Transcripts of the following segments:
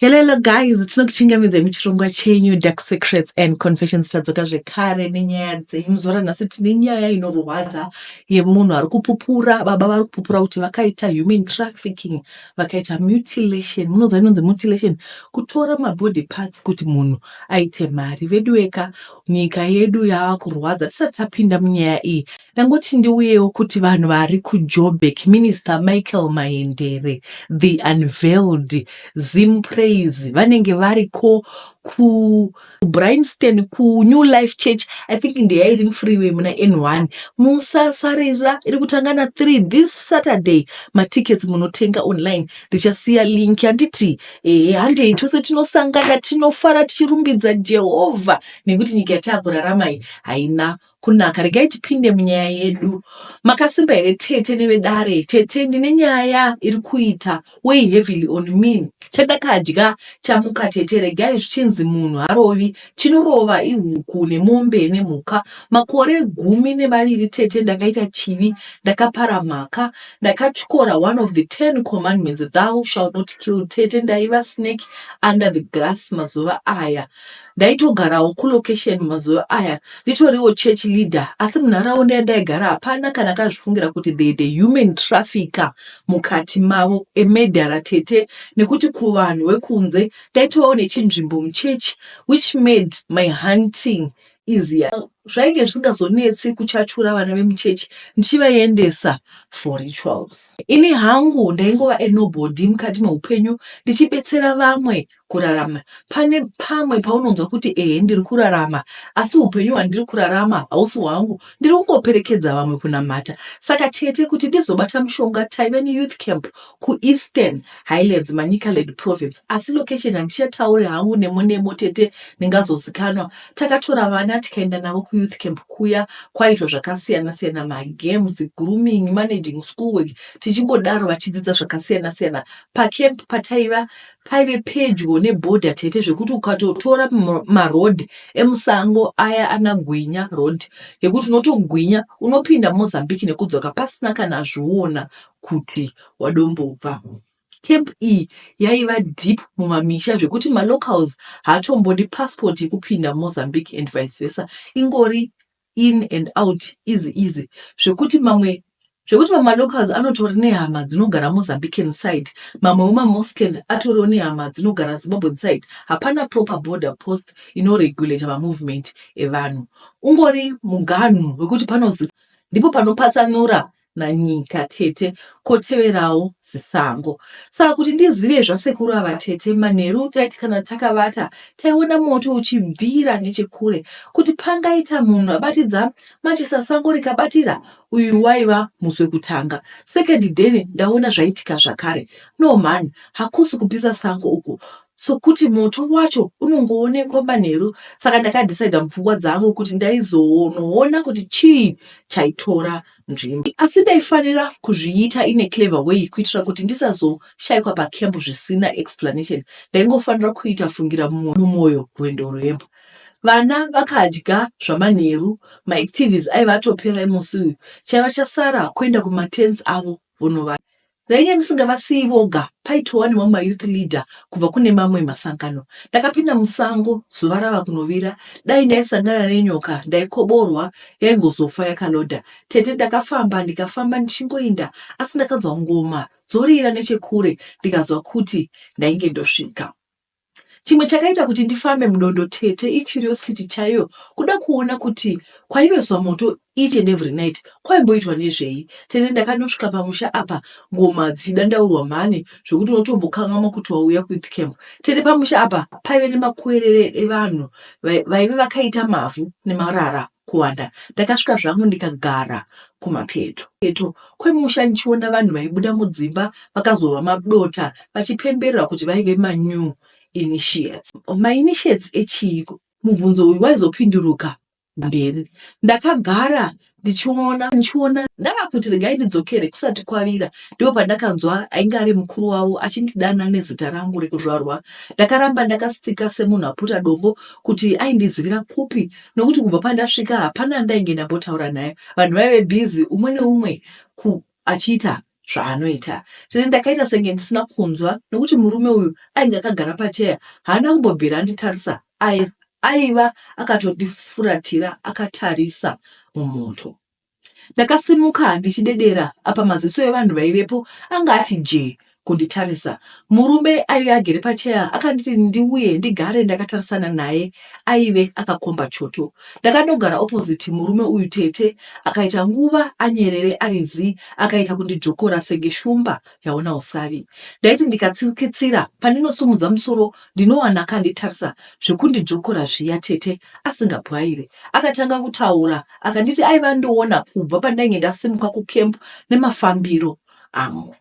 Hello, hello guys, tinokuchingamidzai muchirongwa chenyu Dark Secrets and Confessions. Tadzoka zvekare nenyaya dzenyu. Muzuva ranhasi tine nyaya inorwadza yemunhu ari kupupura, baba vari kupupura kuti vakaita human trafficking, vakaita mutilation. Munoziva inonzi mutilation, kutora mabody parts kuti munhu aite mari. Veduweka, nyika yedu yava kurwadza. Tisati tapinda munyaya iyi, ndangoti ndiuyewo kuti vanhu vari kuJoburg, Minister Michael Mahendere, the unveiled Zim Praise, vanenge variko kuBryanston kuNew Life Church. I think ndeyairi mufreeway muna N1. Musasarira, iri kutanga na3 this Saturday. Matickets munotenga online, ndichasiya link. Handiti ehe, handei tose tinosangana, tinofara tichirumbidza Jehovha, nekuti nyika yataakurarama iyi haina kunaka. Regai tipinde munyaya yedu. Makasimba here tete nevedare? Tete, ndine nyaya iri kuita weigh heavily on me. Chandakadya chamuka tete. Regai zvichinzi munhu harovi, chinorova ihuku nemombe nemhuka. Makore 12 tete, ndakaita chivi, ndakapara mhaka, ndakatyora one of the 10 commandments, "Thou shall not kill." Tete, ndaiva snake under the grass mazuva aya. Ndaitogarawo kulocation mazuva aya, nditoriwo church leader, asi munharaunda yandaigara hapana kana akazvifungira kuti they the human trafficker mukati mavo, emurderer tete, nekuti kuvanhu vekunze ndaitovawo nechinzvimbo muchechi, which made my hunting easier. Zvainge zvisingazonetsi kuchachura vana vemuchechi ndichivaendesa for rituals. Ini hangu ndaingova anobody mukati meupenyu, ndichibetsera vamwe kurarama. Pane pamwe paunonzwa kuti ehe, ndiri kurarama, asi upenyu hwandiri kurarama hausi hwangu, ndiri kungoperekedza vamwe kunamata. Saka tete, kuti ndizobata mushonga, taive neyouth camp kuEastern Highlands, Manicaland Province, asi location handichatauri hangu nemo nemo tete, ndingazozikanwa. Takatora vana tikaenda navo kuyouth camp kuya. Kwaitwa zvakasiyana siyana, magames, grooming, managing schoolwork, tichingodaro, vachidzidza zvakasiyana siyana. Pacamp pataiva paive pedyo nebhodha tete, zvekuti ukatotora maroad emusango aya anagwinya road yekuti unotogwinya unopinda Mozambique nekudzoka pasina kana zviona kuti wadombobva. Camp iyi yaiva deep mumamisha, zvekuti malocals haatombodi passport yekupinda Mozambique and vice versa, ingori in and out easy easy, zvekuti mamwe malocals anotori nehama dzinogara Mozambican side, mamwewo mamoscan atoriwo nehama dzinogara Zimbabwean side. Hapana proper border post inoregulata mamovement evanhu, ungori muganhu wekuti panozi ndipo panopatsanura nanyika tete, koteverawo zisango. Saka kuti ndizive zvasekuru ava tete, manheru taiti kana takavata taiona moto uchibvira nechekure, kuti pangaita munhu abatidza machisa, sango rikabatira. Uyu waiva musi wekutanga. Second day ndaona zvaitika zvakare. No man, hakusi kupisa sango uku, sokuti moto wacho unongoonekwa manheru. Saka ndakadhisaidha mupfungwa dzangu kuti ndaizonoona kuti chii chaitora nzvimbo, asi ndaifanira kuzviita in a clever way kuitira kuti ndisazoshayikwa pacamp zvisina explanation. Ndaingofanira kuita fungira mumwoyo rwendo rwembwa. Vana vakadya zvamanheru, maactivities aiva atopera musi uyu. Chaiva chasara kuenda kumatents avo vonova. Ndainge ndisingavasiyi voga, paitova nemamwe mayouth leader kubva kune mamwe masangano. Ndakapinda musango zuva rava kunovira. Dai ndaisangana nenyoka ndaikoborwa, yaingozofa yakalodha tete. Ndakafamba, ndikafamba, ndichingoinda, asi ndakanzwa ngoma dzorira nechekure, ndikazwa kuti ndainge ndosvika. Chimwe chakaita kuti ndifambe mudondo tete icuriosity chaiyo, kuda kuona kuti kwaivezwa moto each and every night kwaimboitwa nezvei. Tete, ndakanosvika pamusha apa ngoma dzichidandaurwa mhani, zvekuti unotombokanganwa kuti wauya kuyouth camp. Tete, pamusha apa paive nemakwerere evanhu vaive vakaita mavhu nemarara kuwanda. Ndakasvika zvangu ndikagara kumapeto peto kwemusha, ndichiona vanhu vaibuda mudzimba vakazova madota, vachipemberera kuti vaive manew initiates. Mainitiates echiiko? Mubvunzo uyu waizopinduruka mberi. Ndakagara ndichiona, ndichiona, ndava kuti regai ndidzokere kusati kwavira. Ndipo pandakanzwa ainge ari mukuru wavo achindidana nezita rangu rekuzvarwa. Ndakaramba ndakastika semunhu aputa dombo, kuti aindizivira kupi, nokuti kubva pandasvika hapana ndainge ndambotaura naye. Vanhu vaive busy, umwe neumwe achiita zvaanoita. Tete ndakaita senge ndisina kunzwa nokuti murume uyu ainge akagara pacheya haana kumbobvira anditarisa aiva akatondifuratira akatarisa mumoto. Ndakasimuka ndichidedera apa maziso evanhu vaivepo anga ati jee kunditarisa. Murume aive agere pachair akanditi ndiuye ndigare ndakatarisana naye aive akakomba choto. Ndakanogara opposite murume uyu tete akaita nguva anyerere ari zii akaita kundidzvokora senge shumba yaona usavi. Ndaiti ndikatsikitsira pandinosumudza musoro ndinowana akanditarisa zvekundidzvokora zviya tete asingabwaire. Akatanga kutaura akanditi aiva andiona kubva pandainge ndasimuka kucamp nemafambiro angu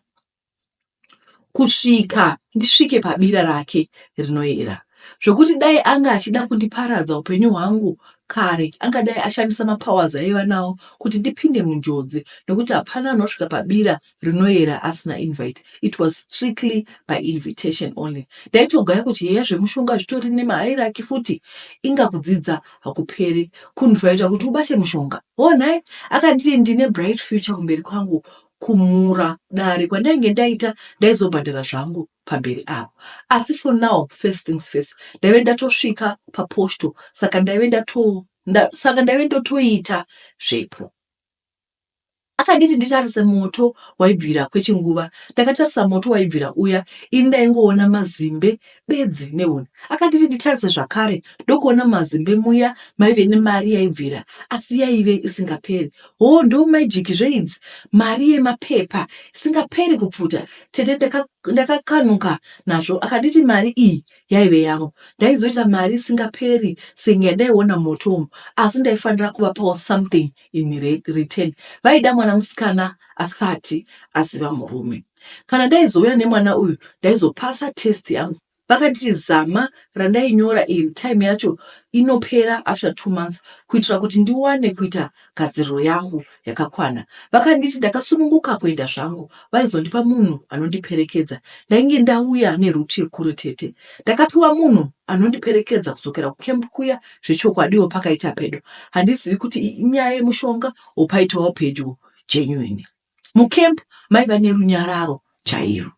kusvika ndisvike pabira rake rinoera. Zvekuti dai anga achida kundiparadza upenyu hwangu kare angadai ashandisa mapowers aiva nawo kuti ndipinde munjodzi nekuti hapana anosvika pabira rinoera asina invite it was strictly by invitation only ndaitogaya kuti heya zvemushonga zvitori nemahierarchy futi inga kudzidza hakuperi kunvaita kuti ubate mushonga hoo nhai akanditi ndine bright future kumberi kwangu kumura dare kwandainge ndaita ndaizobhadhara zvangu pamberi apo asi for now first things first ndaive ndatosvika paposto saka ndaive ndato nda, saka ndaive ndotoita zvepo Akanditi nditarise moto waibvira kwechinguva. Ndakatarisa moto waibvira uya ini ndaingoona mazimbe bedzi nehuni. Akanditi nditarise zvakare ndokuona mumazimbe muya maive nemari yaibvira asi yaive isingaperi. Hoo ndo magic zve idzi? Mari yemapepa isingaperi kupfuta. Tete ndakakanuka nazvo akanditi mari iyi yaive yangu. Ndaizoita mari isingaperi senge yandaiona mumoto umu asi ndaifanira kuvapawo something in return vaida mwana musikana asati aziva murume. Kana ndaizouya nemwana uyu ndaizopasa test yangu. Vakanditi zama randainyora iri time yacho inopera after two months kuitira kuti ndiwane kuita gadziriro yangu yakakwana. Vakanditi ndakasununguka kuenda zvangu vaizondipa munhu anondiperekedza. Ndainge ndauya neroute yekure tete. Ndakapiwa munhu anondiperekedza kudzokera kucamp kuya zvechokwadiwo pakaita pedo. Handizivi kuti inyaya yemushonga or paitawo pedyo genuine. Mucamp maiva nerunyararo chairo.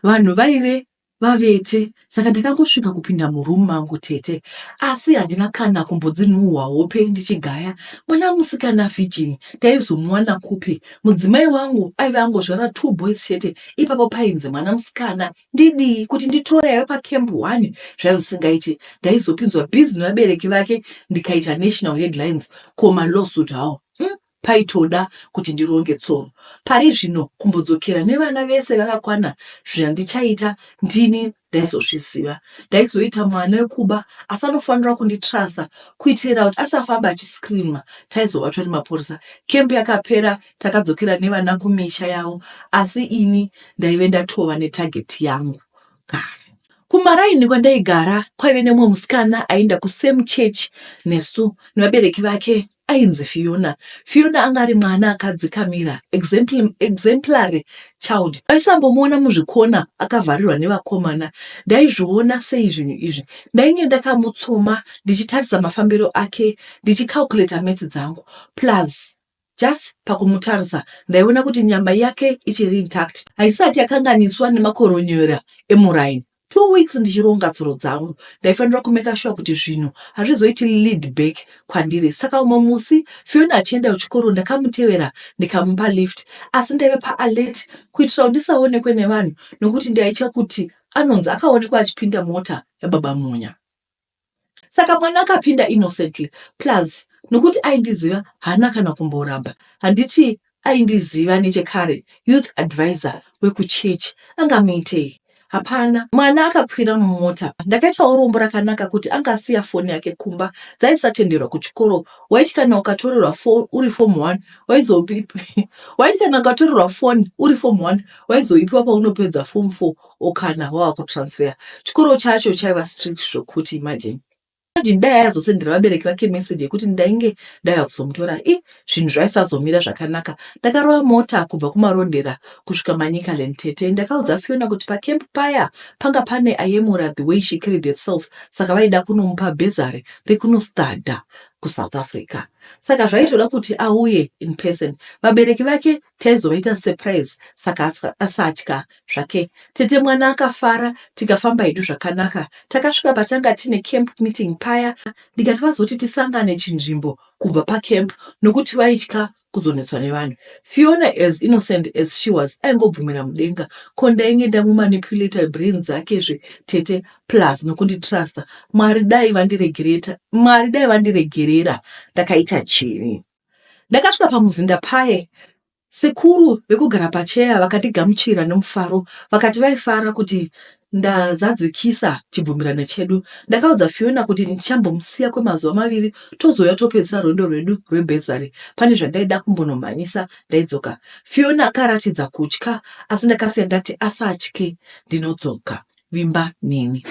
Vanhu vaive vavete saka ndakangosvika kupinda muroom mangu tete asi handina kana kumbodzinhuhwa hope ndichigaya mwana musikana virgin ndaizomuwana kupi mudzimai wangu aive angozvara two boys chete ipapo painzi mwana musikana ndidii kuti nditore aive pacamp one zvaive zvisingaite ndaizopinzwa busy nevabereki vake ndikaita national headlines ko malawsuit hawo hmm? Paitoda kuti ndironge tsoro. Pari zvino kumbodzokera nevana vese vakakwana zvandichaita ndini ndaizozviziva. Ndaizoita mwana wekuba asi anofanira kunditrasa kuitira kuti asafamba achiscreamer taizobatwa nemapurisa. Camp yakapera takadzokera nevana kumisha yavo asi ini ndaive ndatova netarget yangu kare. Kumaraini kwandaigara kwaive nemumwe musikana aienda kusame church nesu nevabereki vake Ainzi Fiona. Fiona anga ari mwana akadzikamira, exemplary child. Waisambomuona muzvikona akavharirwa nevakomana. Ndaizviona sei zvinhu izvi? Ndainge ndakamutsoma ndichitarisa mafambiro ake ndichicalculator maths dzangu. Plus just pakumutarisa ndaiona kuti nyama yake ichiri intact. Haisati yakanganiswa nemakoronyera emuraini. Two weeks ndichironga tsoro dzangu ndaifanira kumeka sure kuti zvinhu hazvizoiti lead back kwandiri saka umwe musi Fiona achienda kuchikoro ndakamutevera ndikamupa lift asi ndaive paalert kuitira kuti ndisaonekwe nevanhu nokuti ndaitya kuti anonzi akaonekwa achipinda mota yababa Munya. Saka mwana akapinda innocently plus nokuti aindiziva haana kana kumboramba. Handiti aindiziva nechekare youth advisor wekuchurch angamuitei? Hapana. Mwana akakwira mumota. Ndakaitawo rombo rakanaka kuti anga asiya foni yake kumba dzaisatenderwa kuchikoro waiti kana ukatorerwa fo uri form one waizopi waiti kana ukatorerwa foni uri form one waizoipiwa paunopedza form four or kana wava kutransfer. Chikoro chacho chaiva strict zvokuti imagine. Imagine dai aizosendera vabereki vake message yekuti ndainge ndauya kuzomutora i zvinhu zvaisazomira zvakanaka. Ndakarova mota kubva kuMarondera kusvika Manicaland tete. Ndakaudza Fiona kuti pacamp paya panga pane ayemura the way she carried herself saka vaida kunomupa bhezari rekunostadha. kuSouth Africa. Saka zvaitoda kuti auye in person. Vabereki vake taizovaita surprise saka asatya zvake. Tete mwana akafara tikafamba hedu zvakanaka. Takasvika patanga tine camp meeting paya ndikati vazoti tisangane chinzvimbo kubva pacamp nokuti vaitya kuzonetswa nevanhu. Fiona as innocent as she was aingobvumira mudenga ko ndainge ndamumanipulator brain dzake zve tete plus nokunditrusta. Mwari dai vandiregereta Mwari dai vandiregerera ndakaita chivi. Ndakasvika pamuzinda paye Sekuru vekugara pacheya vakandigamuchira nemufaro vakati vaifara kuti ndazadzikisa chibvumirano chedu. Ndakaudza Fiona kuti ndichambomusiya kwemazuva maviri tozouya topedzisa rwendo rwedu rwebhezari. Pane zvandaida kumbonomhanyisa ndaidzoka. Fiona akaratidza kutya asi ndakasiya ndati asatye ndinodzoka. Vimba neni.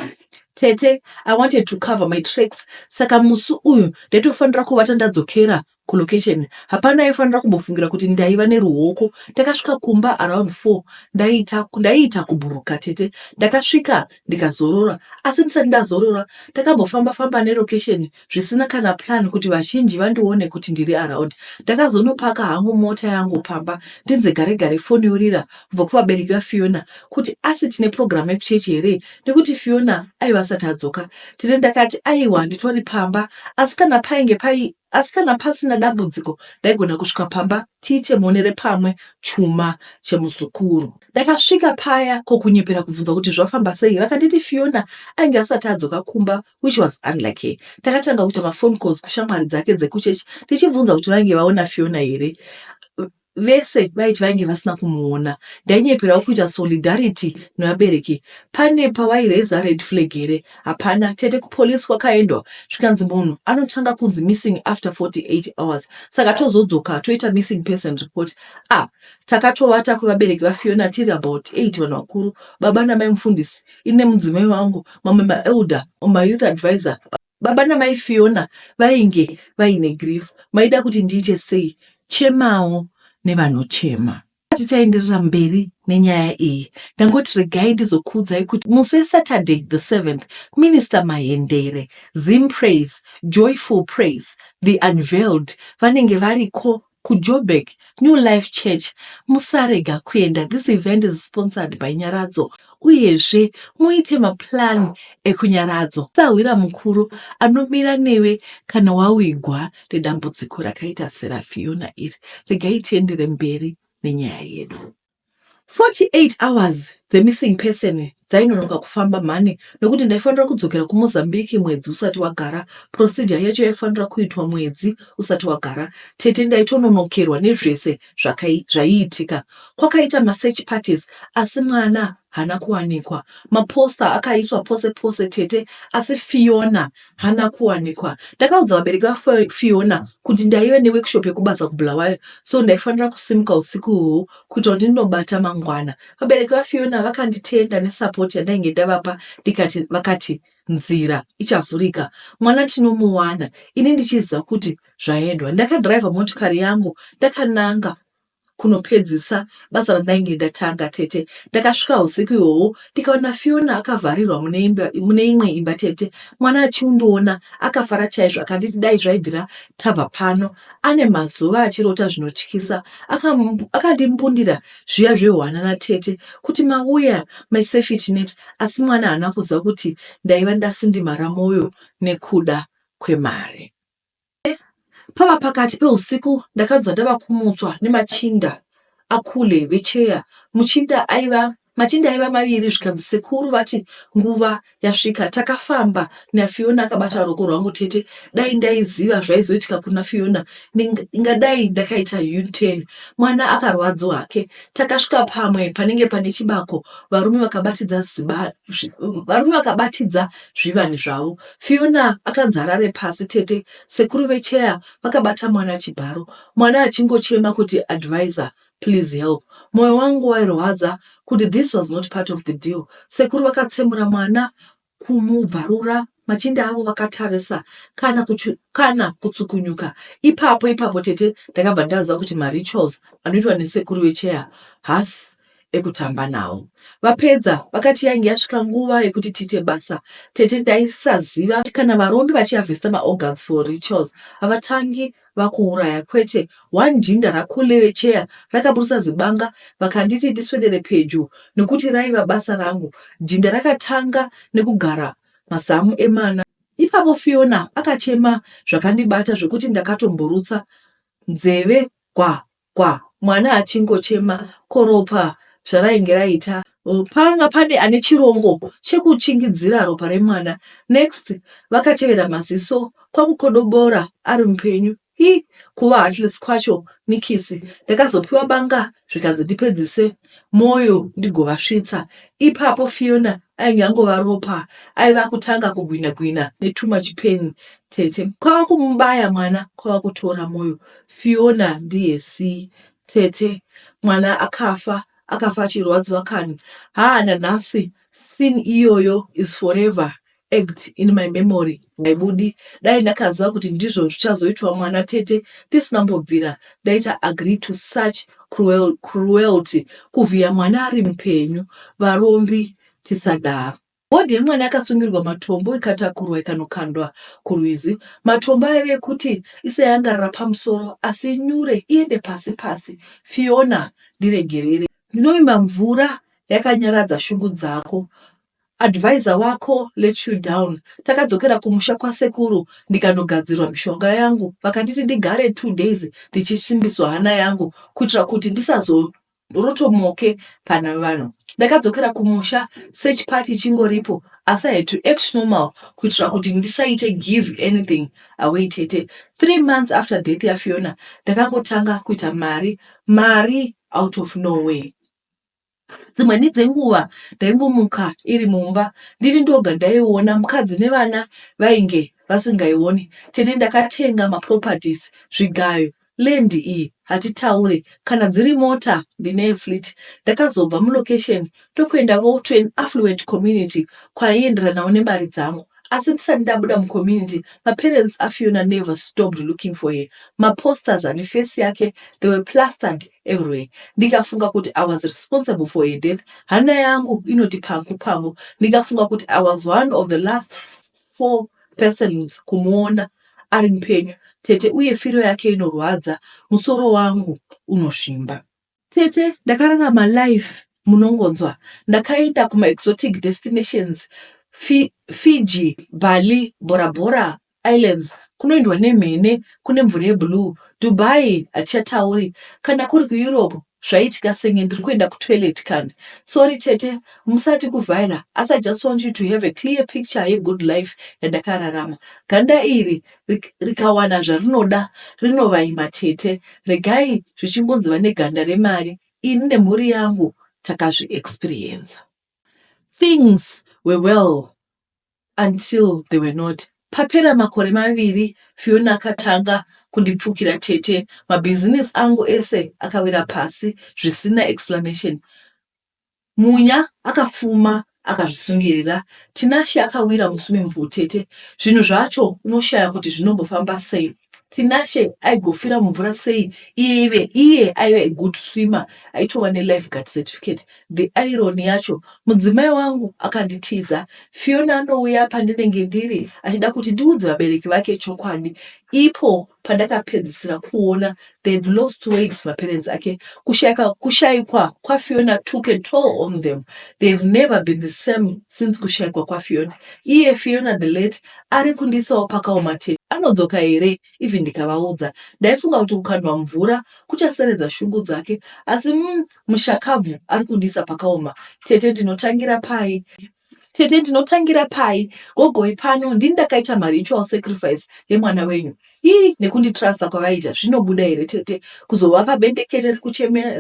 Tete, I wanted to cover my tracks saka musi uyu ndaitofanira kuvata ndadzokera kulocation hapana aifanira kumbofungira kuti ndaiva neruoko ndakasvika kumba around 4 ndaita ndaiita kubhuruka tete ndakasvika ndikazorora asi ndisati ndazorora ndakambofamba famba nelocation zvisina kana plan kuti vazhinji vandione kuti ndiri around ndakazonopaka hangu mota yangu pamba ndinze gare gare foni yorira kubva kuvabereki vaFiona kuti asi tine program yekuchechi here nekuti Fiona aiva asati adzoka tete ndakati aiwa nditori pamba asi kana painge pai Asi kana pasina dambudziko ndaigona kusvika pamba tiite muonere pamwe chuma chemuzukuru. Ndakasvika paya ko kunyepera kubvunza kuti zvafamba sei vakanditi Fiona ainge asati adzoka kumba which was unlike her. Takatanga kuita maphone calls kushamwari dzake dzekuchechi tichibvunza kuti vainge vaona Fiona here. Vese vaiti vainge vasina kumuona. Ndainyeperawo kuita solidarity nevabereki. Pane pawairaiser red flag here? Hapana. Tete kupolice kwakaendwa zvikanzi munhu anotanga kunzi missing after 48 hours saka tozodzoka toita missing person report. Ah takatovata kwevabereki vaFiona tiri about 8 vanhu vakuru, baba namai mufundisi, ini nemudzimai wangu, mamwe maelder, mayouth advisor, Baba namai Fiona vainge vaine grief. Maida kuti ndiite sei? Chemawo nevanochema. Tisati taenderera mberi nenyaya iyi, ndangoti regai ndizokuudzai kuti musi weSaturday the 7th, Minister Mahendere, Zim Praise, Joyful Praise, The Unveiled vanenge variko kuJoburg New Life Church musarega kuenda this event is sponsored by Nyaradzo uyezve muite maplan ekuNyaradzo. Sahwira mukuru anomira newe kana wawigwa nedambudziko rakaita seraFiona iri. Regai tiendere mberi nenyaya yedu. 48 hours dzemissing person dzainonoka kufamba mhani nokuti ndaifanira kudzokera kuMozambique mwedzi usati wagara. Procedure yacho yaifanira kuitwa mwedzi usati wagara. Tete ndaitononokerwa nezvese zvaiitika. Kwakaita masearch parties asi mwana haana kuwanikwa. Maposter akaiswa pose pose tete asi Fiona Haana kuwanikwa. Ndakaudza vabereki vaFiona kuti ndaive neworkshop yekubasa kuBulawayo so ndaifanira kusimuka usiku uhu kuitira kuti ndinobata mangwana. Vabereki vaFiona vakanditenda nesupport yandainge ndavapa ndikati vakati nzira ichavhurika mwana tinomuwana ini ndichiziva kuti zvaendwa. Ndakadriver motokari yangu ndakananga kunopedzisa basa randainge ndatanga tete. Ndakasvika husiku ihwohwo ndikaona Fiona akavharirwa mune imba, mune imwe imba tete. Mwana achiundiona akafara chaizvo akanditi dai zvaibvira tabva pano. Ane mazuva achirota zvinotyisa. Akandimbundira zviya zvehwana natete kuti mauya my safety net asi mwana haana kuziva kuti ndaiva ndasindimara moyo nekuda kwemari. Pava pakati pehusiku ndakanzwa ndava kumutswa nemachinda akule vecheya. Muchinda aiva machinda aiva maviri zvikanzi sekuru vati nguva yasvika. Takafamba naFiona akabata ruoko rwangu tete dai ndaiziva zvaizoitika kuna Fiona ndingadai ndakaita U-turn. Mwana akarwadziwa hake. Takasvika pamwe panenge pane chibako varume vakabatidza ziba varume vakabatidza zvivani zvavo. Fiona akanzi arare pasi tete sekuru vecheya vakabata mwana chibharo mwana achingochema kuti adviser please help. Moyo wangu wairwadza kuti this was not part of the deal. Sekuru vakatsemura mwana kumubvarura machinda avo vakatarisa kana, kuchu, kana kutsukunyuka. Ipapo ipapo tete ndakabva ndaziva kuti marituals anoitwa nesekuru vecheya haasi. ekutamba nawo. Vapedza vakati yainge yasvika nguva yekuti tiite basa. Tete ndaisaziva kuti kana varombi vachiharvesta maorgans for rituals havatangi vakuuraya kwete. One jinda raKule vecheya rakaburitsa zibanga vakanditi ndiswedere pedyo nekuti raiva basa rangu. Jinda rakatanga nekugara mazamu emana. Ipapo Fiona akachema zvakandibata zvekuti ndakatomborutsa nzeve gwa gwa mwana achingochema ko ropa zvarainge raita. Panga pane ane chirongo chekuchingidzira ropa remwana. Next vakatevera maziso kwakukodobora ari mupenyu. Hii kuva heartless kwacho nikisi. Ndakazopiwa banga zvikanzi ndipedzise moyo ndigovasvitsa. Ipapo Fiona ainge angova ropa aiva akutanga kugwina gwina netoo much pain tete. Kwava kumubaya mwana kwava kutora moyo. Fiona ndiye see tete mwana akafa akafa achirwadziwa kani haa nanhasi scene iyoyo is forever etched in my memory haibudi dai ndakaziva kuti ndizvo zvichazoitwa mwana tete ndisina kumbobvira ndaita agree to such cruel, cruelty kuvhiya mwana ari mupenyu varombi tisadaro. Bhodhi yemwana yakasungirwa matombo ikatakurwa ikanokandwa kurwizi. Matombo aive ekuti isayangarara pamusoro asi inyure iende pasi pasi. Fiona ndiregerere. Ndinovimba mvura yakanyaradza shungu dzako. Adviser wako let you down. Takadzokera kumusha kwasekuru ndikanogadzirwa mishonga yangu vakanditi ndigare two days ndichisimbiswa hana yangu kuitira kuti ndisazorotomoke pane vanhu. Ndakadzokera kumusha search party ichingoripo asi I had to act normal kuitira kuti ndisaite give anything away tete. 3 months after death yaFiona ndakangotanga kuita mari mari out of nowhere. Dzimweni dzenguva ndaingomuka iri mumba ndiri ndoga ndaiona mukadzi nevana vainge vasingaioni. Tete ndakatenga maproperties, zvigayo, land iyi hatitaure kana dziri mota ndine fleet. Ndakazobva mulocation ndokuendako to an affluent community kwaienderanawo nemari dzangu. Asi ndisati ndabuda mucommunity maparents aFiona never stopped looking for her. Maposters ane face yake they were plastered everywhere. Ndikafunga kuti I was responsible for her death. Hana yangu inoti pangu pangu. Ndikafunga kuti I was one of the last four persons kumuona ari mupenyu tete uye firo yake inorwadza musoro wangu unosvimba. Tete ndakararama life munongonzwa ndakaenda kumaexotic destinations Fiji, Bali, Bora Bora Islands kunoendwa nemhene kune mvura yeblue, Dubai hatichatauri kana kuri kuEurope zvaiitika senge ndiri kuenda kutoilet kani. Sorry tete musati kuvhaira asi I just want you to have a clear picture yegood life yandakararama. Ganda iri rikawana zvarinoda rinovaima tete. Regai zvichingonzi vane ganda remari ini nemhuri yangu takazviexperiencer. Things were well until they were not. Papera makore maviri Fiona akatanga kundipfukira tete. Mabhizinesi angu ese akawira pasi zvisina explanation. Munya akafuma akazvisungirira. Tinashe akawira muswimming pool tete. Zvinhu zvacho unoshaya kuti zvinombofamba sei. Tinashe aigofira mumvura sei iye iye aiva a good swimmer aitova nelife guard certificate. The irony yacho mudzimai wangu akanditiza. Fiona anouya pandinenge ndiri achida kuti ndiudze vabereki vake chokwadi. Ipo pandakapedzisira kuona they had lost weight maparents ake. Kushaikwa kwaFiona took a toll on them. They've never been the same since kushaikwa kwaFiona. Iye Fiona the late ari kundiisawo pakaoma tete. Anodzoka here even ndikavaudza. Ndaifunga kuti kukandwa mvura kuchaseredza shungu dzake asi mushakabvu ari kundiisa pakaoma. Tete ndinotangira pai? Tete ndinotangira pai? Gogoi pano ndini ndakaita maritual sacrifice yemwana wenyu. Ii nekunditrusta kwavaita zvinobuda here tete kuzovapa bendekete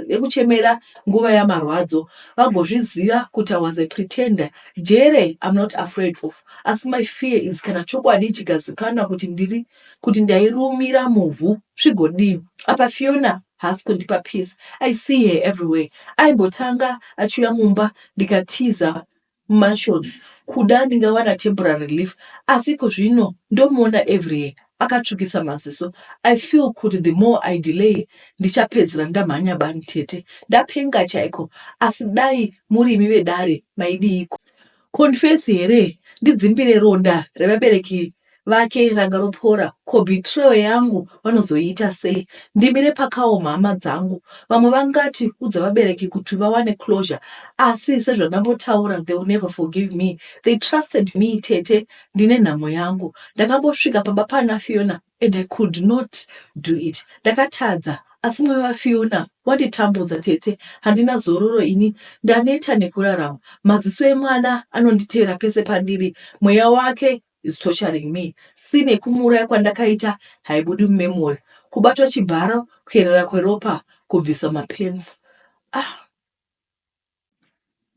rekuchemera nguva yamarwadzo vagozviziva kuti I was a pretender. Jere I'm not afraid of asi my fear is kana chokwadi chikazikanwa kuti ndiri kuti ndairumira muvhu zvigodii apa Fiona haasi kundipa peace. I see her everywhere. Aimbotanga achiuya mumba ndikatiza. mumansion kuda ndingawana temporary relief asi iko zvino ndomuona every akatsvukisa maziso. I feel kuti the more I delay ndichapedzera ndamhanya bani tete. Ndapenga chaiko asi dai muri imi vedare maidiiko? Confess here ndidzimbire ronda revabereki vake ranga ropora ko betrayal yangu vanozoiita sei? Ndimire pakaoma hama dzangu. Vamwe vangati udza vabereki kuti vawane closure asi sezvandambotaura they will never forgive me. They trusted me tete ndine nhamo yangu. Ndakambosvika pamba pana Fiona and I could not do it. Ndakatadza asi mweya waFiona wanditambudza tete handina zororo ini ndaneta nekurarama. Maziso emwana anonditevera pese pandiri mweya wake is torturing me. Scene yekumuuraya kwandakaita haibudi mumemory. Kubatwa chibharo, kuyerera kweropa, kubvisa mapants. Ah.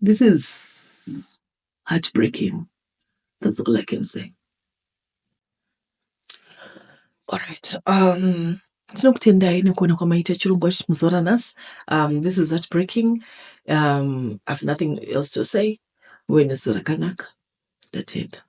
This is heartbreaking. That's all I can say. Alright. Tinokutendai nekuona kwamaita chirongwa muzuva ranhasi. This is heartbreaking. I've nothing else to say. Muve nezuva rakanaka. Ndatenda.